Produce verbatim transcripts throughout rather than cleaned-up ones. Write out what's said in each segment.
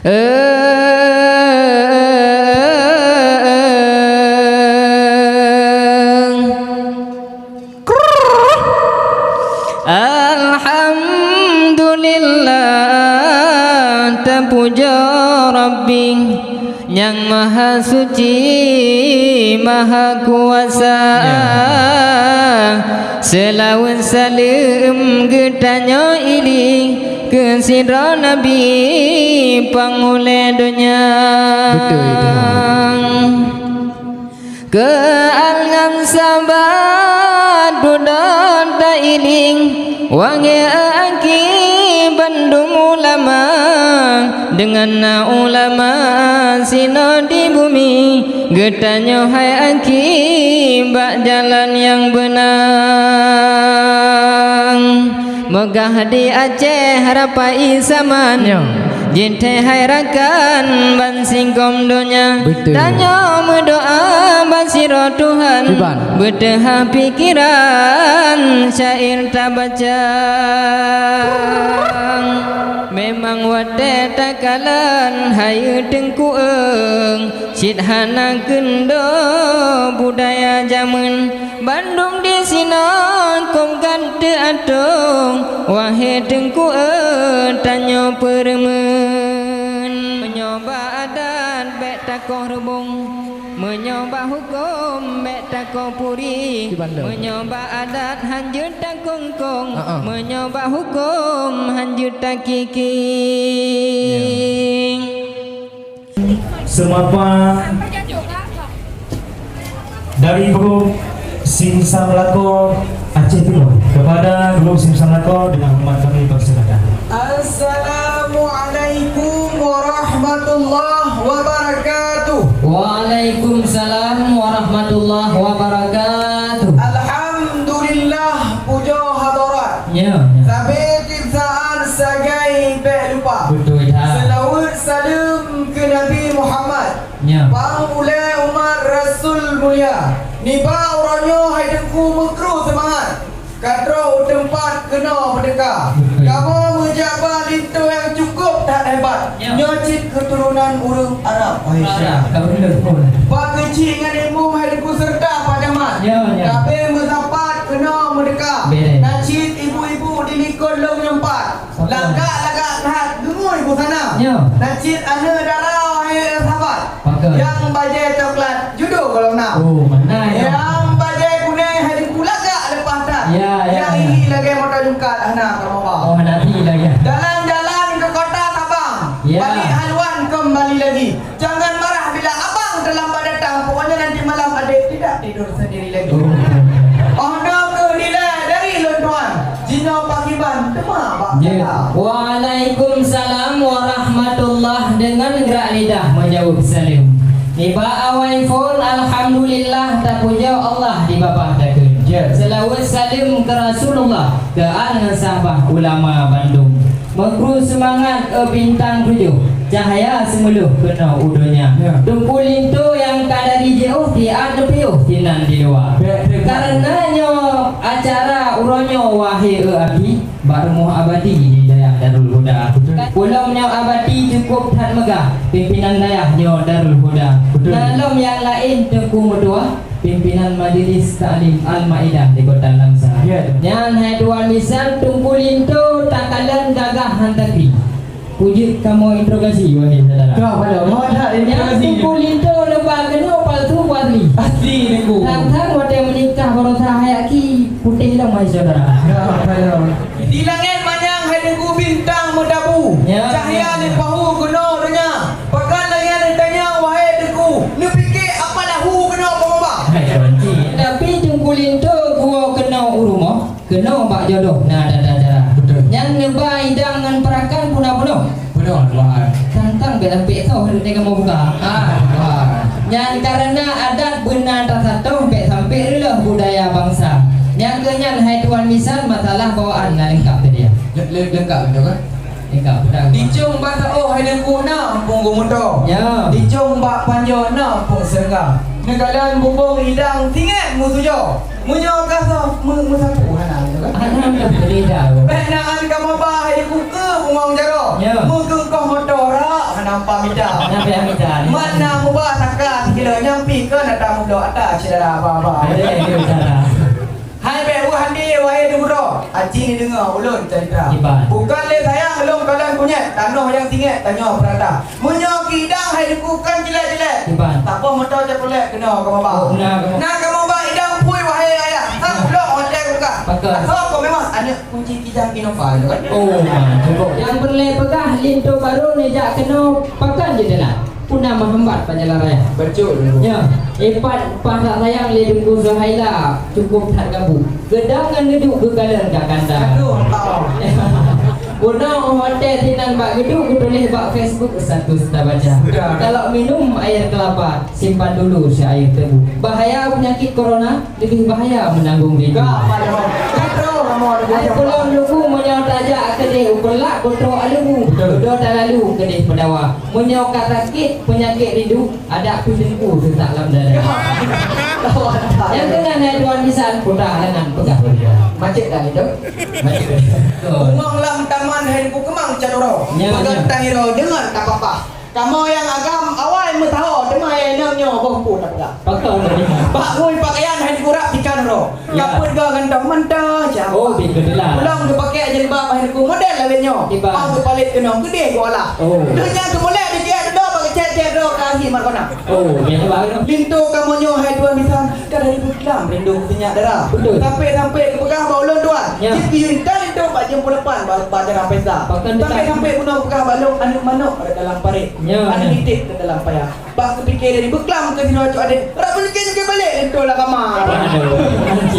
Alhamdulillah, tapujoe Rabbi nyang Mahasuci, Mahakuasa. Ya. Seulaweuet saleuem geutanyoe ili keu sidroe Nabi pangulée donya. Beutôi, dah. Keu al ngon sahabat dudoe tailing, wahé aki bandum ulama, deungon na ulama sinoe di bumi, geutanyoe hai aki bak jalan nyang beuna. Meugah di Aceh rapai saman, ya, jithée hai rakan ban singkong donya. Beutôi. Tanyoe meudoa bak sidroe Tuhan, kiban, beuteuhah pikeran syair tabaca. Memang watée takalon hayeue teungku eueng, cit hana keundo budaya jameun. Bandum disinoe kong ka teuatong, wahé teungku eu, tanyoe peureumeun. Meunyoe bak adat bék takoh reubong, meunyoe bak huköm bék takoh puri, meunyoe bak adat hanjeuet takongkong, meunyoe bak huköm hanjeuet takiking. Seumapa dari grup Simsam Lakoe Aceh Timur. Kepada grup Simsam Lakoe dengan hormat kami persilakan. Assalamualaikum warahmatullahi wabarakatuh. Waalaikumsalam warahmatullahi wabarakatuh. Alhamdulillah, pujoe hadarat. Ya, ya. Sabe cit saát sagai bék lupa. Beutôi that. Seulaweuet saleuem keu Nabi Muhammad. Ya. Pangulée umat Rasul mulia. Nibak uroe nyoe hai teungku meukru seumangat. Ka troh u teumpat keunoe meudeuka. Beutôi. Kamoe meujak ba linto nyang cukôp that hebat. Ya. Nyoe cit keuturonan ureuëng Arab, wahé syekh. Arab, ka beutôi. Pak Keuchik ngon Imum hai teungku seureuta Pak Camat. Ya, ya. Ka abéh meusapat keunoe meudeuka. Bere. Na cit ibu-ibu di likot lôn nyoe pat. Lagak-lagak that geungui busana. Ya. Na cit aneuk dara, wahé sahabat. Pakon? Nyang bajée coklat, judo gohlom na. Oh, mana ya? Nyang bajée kunéng hai teungku lagak leupah that. Ya, ya, ya. Nyang hi lagée moto jungkat hana kamoe ba. Oh, hana hi lagée. Jalan-jalan keu kota Sabang. Ya. Balik haluan kembali lagi. Jangan marah bila abang terlambat datang. Pokoknya nanti malam adik tidak tidur sendiri lagi. Oh. Oh, na keuh nilai dari lôn tuan. Jinoe pakriban teuma bak. Ya. Waalaikumsalam warahmatullah, dengan gerak lidah menjawab salam. Nibak awai phon, alhamdulillah, tapujoe Allah di babah takheun. Ya. Seulaweuet saleuem keu Rasulullah, keu al ngon sahabat ulama bandum. Meukru seumangat, eh, bintang tujoh, cahya seumeuleuh keunoe u donya. Ya. Teungku linto nyang ka dari jiôh, siat neupiôh sinan di luwa. Betul. Karena nyoe acara uroe nyoe, wahé, eh, aki, bak rumoh abadi di dayah Darul Huda. Betul. Ulôn nyoe abadi cukôp that meugah, pimpinan dayah nyoe Darul Huda. Betul. Na lom nyang laén teungku meutuah. Pimpinan Majelis Taklim Al-Maidah di Kota Langsa. Ya. Nyan hai tuan bisan, Teungku Linto takalon gagah han takri. Peue jeuet kamoe interogasi, wahai syedara? Ka, pada, mau tak interogasi? Nyan Teungku Linto leubeh keunoe palsu peue asli? Asli, Teungku. Tang-tang watée meunikah baroesa hai aki putéh lom, wahai syedara. Ka, pada. Di langét manyang hai Teungku bintang meutabu. Ya. Cahya leupah u keunoe donya. Pakon lagée nyan tanyong, wahai Teungku, neupike apa lahu keunoe peumaba? Hai, Tuan Cik. Tapi Teungku Linto geuwoe keunoe u rumoh, keunoe bak jodoh na tata cara. Betul. Nyan neuba idang ngon peurakan puna bunoe. Betul, Tuan. Tang-tang bék sampai soh rot nyoe kamoe buka. Ah, Tuan. Nyan karena adat beuna tasato bék sampai reuloh budaya bansa. Nyang keu nyan hai Tuan bisan masalah bawaan na leungkap tadi. Le-, le-, leungkap beutôi kan? Tinggai peudang. Dicong bak taoh hai Teungku na ampong geumoto. Ya. Dicong bak panjoe na ampong seungga. Neukalon bubông idang tinggai meusujoe. Meunyoe ka soh meu-, meusapu hana, gitu kan? Hana, hana, beda. Bék na an kamoe ba hai Teungku keu bungong jaroe. Ya. Meukeue koh moto rak hana Pamita. Nyampe Pamita. Mana muba saka sikilo nyampi ke nata mudo ata syedara baba. Ada yang dia cara. Hai bek bu handi wahai duguro. Aci ni dengar ulun cerita. Iban. Bukan le sayang ulun kalan kunyit, tanoh yang singit tanyoh perata. Meunyoe kidang hai duku kan jelek-jelek. Iban. Tapo moto cakulet kena ke baba. Oh, na ke baba. Na ke baba idang pui wahai ayah. Ha ulok hotel buka. Pakai. Asal kau memang anak kunci kijang Innova tu kan. Oh, nah, cukup. Yang perlu peugah linto baru ni jak kena pakan je dalam. Puna menghambat pada jalan raya. Betul. Ya, epat pah tak sayang le dengku Zuhaila cukup that gabu. Gedang ngan geduk geukalon ka kanda. Aduh, Allah. Gunong hotel sinan bak geduk geutuléh bak Facebook status tabaca. Sudah. Kalau minum air kelapa, simpan dulu si air tebu. Bahaya penyakit corona, lebih bahaya menanggung rindu. Ka, apa nama? Katro, nama ada. Ai pulang lugu meunyoe tajak keudeh upeulak gotro alumu. Betul. Udah talalu keudeh pedawa. Meunyoe ka sakit penyakit rindu, adak pih teungku sesak lam dada. Yang keunan hai tuan bisan, peugah langan peugah berdua. Macet dah itu. Macet. Bungong lam taman hai ku kemang caluro. Ya, pegang ya. Tahiro dengan tak apa-apa. Kamoe nyang agam awai meusaho, teuma nyang inong nyoe boh pun na peugah. Pakon tadi. Bak ngui pakaian hai gurap ikan ro. Ya. Kapeuet ga gantong mantong, siapa? Oh, betul lah. Pulang geupakai jilbab hai ku model laén nyoe. Tiba. Pang geupalet keunong geudeh geuolah. Oh. Donya keumulai di dia duduk bagi cek-cek ro ka ahi markona. Oh, betul lah. Linto kamoe nyoe hai tuan bisan, ka dari beuklam rindu sinyak dara. Betul. Sampai-sampai geupeugah bak ulôn tuan. Ya. Jih keu intan linto bak jeuem pulapan bak, bak jarang pesta. Pakon tak? Sampai-sampai guna peugah bak lôn aneuk manok rot dalam parit. Ya, aneuk ya. Iték rot dalam paya. Bak kupike dari beuklam keu sidroe cok adék. Rot beuleukin ke balek linto lam kama. Aduh.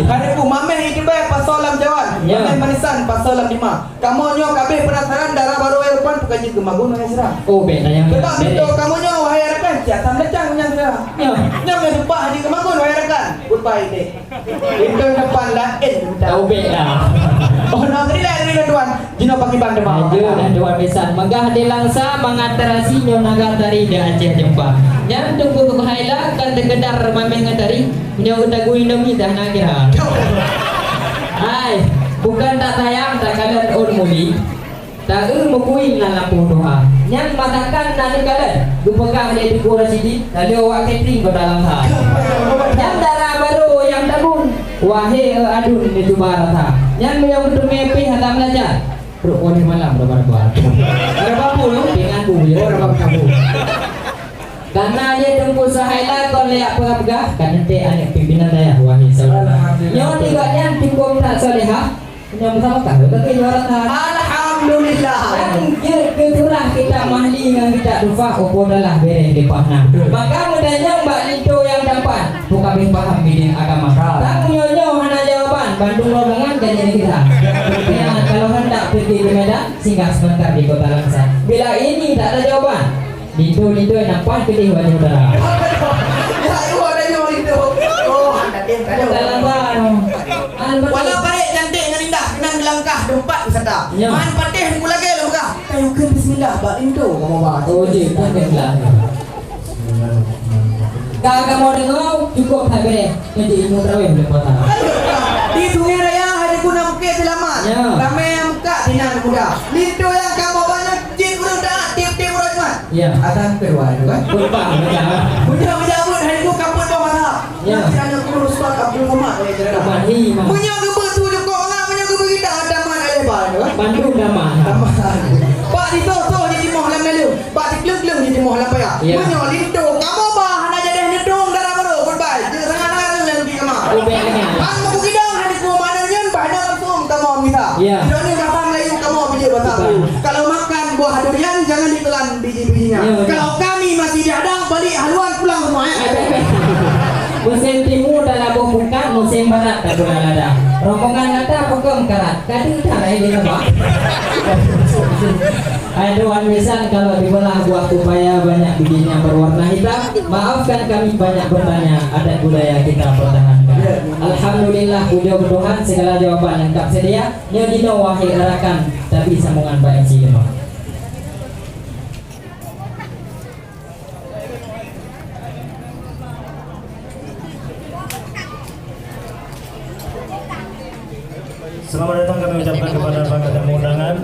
Hari ku mameh iteubée pasoe lam cawan. Ya. Mameh manisan pasoe lam dima. Kamoe nyoe kabeh penasaran dara barô nyang rupan peukajeuet keu magun hai sira. Oh, bek tanya. Sebab linto kamoe nyoe wahai rakan, siat sam lecang meunyan sira. Ya. Nyoe meutumpah di keu magun wahai rakan. Goodbye deh. Itu depan lain. Taubek lah. Oh, nak beri lain dulu tuan. Jino pakai bang depan. Aduh, dah tuan bisan. Megah di Langsa, mangat terasi nyoe naga tari di Aceh Jempa. Nyan tunggu keuhai lah, kan sekedar mameh ngan tari. Nyoe geutanggui Indomie dah na kira. Hai, bukan tak sayang, tak kalon ôn muli. Taeu meukui na lampôh tuha. Nyan masakan na neukalon, geupeugah lé Teungku Rasyidi, lalu awak catering kota Langsa. Nyan dara barô nyang tabun, wahé e adun neucuba rasa. Nyan meunyoe geuteumé pih hana meulaja, trok poh lhèe malam raba-raba. Raba peue? Pih ngan bu. Oh, raba kabu. Kana lé Teungku Suhaila kon lé peugah-peugah, ka teuntèe aneuk pimpinan dayah, wahé syedara. Alhamdulillah. Nyoe tigak nyan cukup that solehah. Nyang beusama kah, keu juara that. Alhamdulillah. Dan jeuet keu surah kitab Mahli ngon kitab Tuhfah, upo dalah bèrèh leupah na. Betul. Maka meutanyong bak linto nyang tampan, peue ka abéh paham bidang agama. Ha. Tang nyoe-nyoe hana jawaban, bandum rombongan ka jadi kisah. Ya, kalau hendak pergi ke Medan, singgah sebentar di Kota Langsa. Bila ini tak ada jawaban, linto-linto nyang paih keudeh wajah utara. Ya, itu ada nyoe linto. Oh, ada dia, ada. Kota Langsa. Walau paréh cantik ngon indah, keunan geulangkah teumpat wisata. Ya. Man patéh Teungku Lagèe lôn peugah, kayue kheun bismillah bak linto kamoe ba. Oh, jeuet, bismillah. Ka kamoe deungoe, cukup that bèrèh, nyoe jeuet ilmu tarawih buleuen puasa. Di Sungai Raya, hai Teungku, na Bukét Seulamat. Ya. Ramè nyang meukat sinan muda. Linto nyang kamoe ba nyoe cit ureueng taat tiep-tiep uroe Jumat. Ya. Azan keudua nyoe kan? Khutbah, ya. Meunyoe meujaweueb, hai Teungku, ka peuet boh mazhab. Ya. Masih ada guru Ustaz Abdul Somad, ya, cerita. Abah Imam. Meunyoe geubeuet su jukok mangat, meunyoe geubeuet gitang, tamat aleh ba, ya. Bandum tamat. Tamat. Bak disoh-soh jitimoh lam naleueng, bak dikleueng-kleueng jitimoh lam paya. Ya. Meunyoe linto, kamoe ba hana jadeh neutong dara barô, goodbye. Jeuet sangat-sangat lôn lagi kama. Oh, baik, baik. Ban meukidong hana kuah mana nyan, bah na langsung kamoe mita. Ya. Jinoe ni bahasa Melayu, kamoe bijéh bahasa Melayu. Betul. Kalau makan buah durian, jangan ditelan biji-bijinya. Ya, betul. Kalau kami masih dihadang, balik haluan pulang rumah, ya. Musim timu talaboh bungkang, musim barat tapula lada. Rombongan gata peukeum karat, ka teuntang ai di leubah. Hai tuan bisan, kalau dibelah buah pepaya banyak bijinya berwarna hitam, maafkan kami banyak bertanya, adat budaya kita pertahankan. Alhamdulillah, puja keu Tuhan, segala jawaban lengkap sedia. Nyoe jinoe wahai rakan, tapi sambungan bak M C Demak. Selamat datang kami ucapkan kepada para tamu undangan.